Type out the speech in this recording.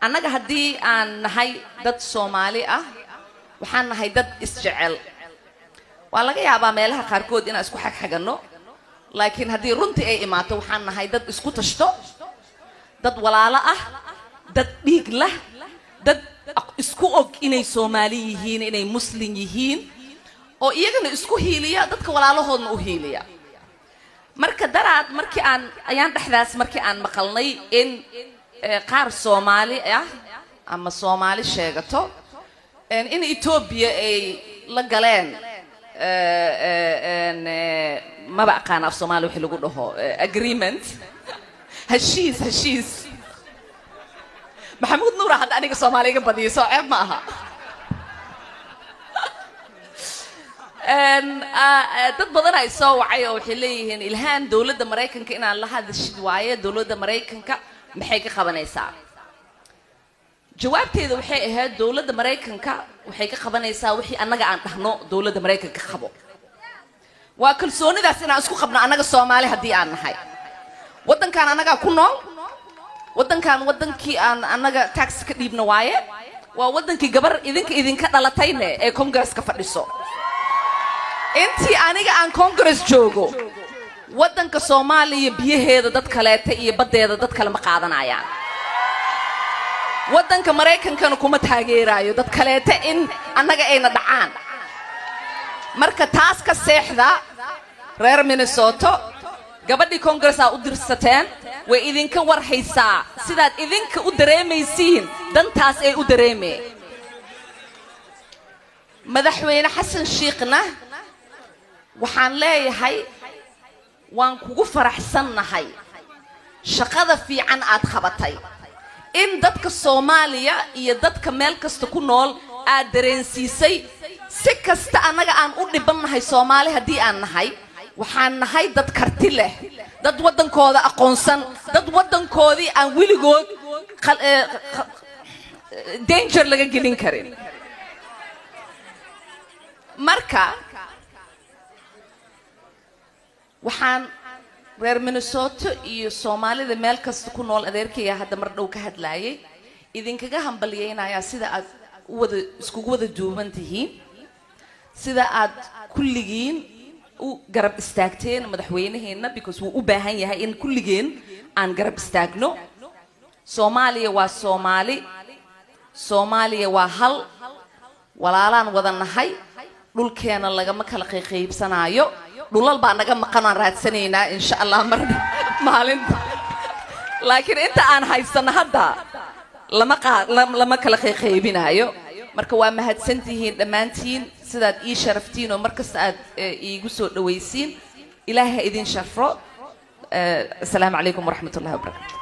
Annaga haddii aan nahay dad Soomaali ah, waxaan nahay dad isjecel. Waa laga yaabaa meelaha qaarkood inaan isku xagxaganno, laakiin haddii runtii ay imaato, waxaan nahay dad isku tashto, dad walaalo ah, dad dhiig lah, dad isku og inay Soomaali yihiin, inay Muslim yihiin, oo iyagana isku hiiliya, dadka walaalahoodna u hiiliya. Marka daraad markii aan ayaan dhexdaas markii aan maqalnay in qaar Soomaali ah ama Soomaali sheegato in Etoobiya ay la galeen, maba aqaan af Soomaali wixii lagu dhaho, agreement, heshiis. Maxamuud Nuura hadda aniga Soomaali iga badiyo, soo ceeb ma aha. Dad badan ay soo wacay oo waxay leeyihiin, "Ilhaan, dowladda Maraykanka inaan la hadashid waaye, dowladda Maraykanka maxay ka qabanaysaa?" Jawaabteeda waxay ahayd, dowladda Maraykanka waxay ka qabanaysaa wixii annaga aan dhahno dowladda Maraykanka qabo. Waa kalsoonidaas inaan isku qabno annaga Soomaali haddii aan nahay. Waddankaan annagaa ku nool, waddankaan waddankii aan annaga tax ka dhiibna waaye, waa waddankii gabar idinka idinka dhalatayne ee Congresska fadhiso. Intii aniga aan Congress joogo, waddanka Soomaaliya biyaheeda dad kaleeta iyo baddeeda dad kale ma qaadanayaan. Waddanka Maraykankana kuma taageeraayo dad kaleeta in annaga ayna dhacaan. Marka taas ka seexda, reer Minnesota. Gabadhii Congress aa u dirsateen way idinka warhaysaa. Sidaad idinka u dareemaysiin dantaas ay u dareemeen. Madaxweyne Xasan Shiikhna waxaan leeyahay, waan kugu faraxsannahay shaqada fiican aad qabatay, in dadka Soomaaliya iyo dadka meel kasta ku nool aad dareensiisay. Si kasta annaga aan u dhibannahay, Soomaali haddii aan nahay, waxaan nahay dad karti leh, dad waddankooda aqoonsan, dad waddankoodii aan weligood danger laga gelin karin. Marka waxaan reer Minnesota iyo Soomaalida meel kasta ku nool, adeerkaya hadda mar dhow ka hadlaayay, idinkaga hambalyaynayaa sida aad u wada iskugu wada duuban tihiin, sida aad kulligiin u garab istaagteen madaxweynaheenna, because wuu u baahan yahay in kulligeen aan garab istaagno. Soomaaliya waa Soomaali, Soomaaliya waa hal, walaalaan wada nahay. Dhulkeena lagama kala qayqaybsanaayo. Dhulal baa naga maqan aan raadsanaynaa, insha Allah, mar maalinta, laakiin inta aan haysano hadda lama qaa lama kala qayqaybinaayo. Marka waa mahadsantihiin dhammaantiin sidaad ii sharaftiin oo mar kasta aad iigu soo dhawaysiin. Ilaahay ha idin sharfo. Asalaamu calaykum waraxmat ullahi wabarakatu.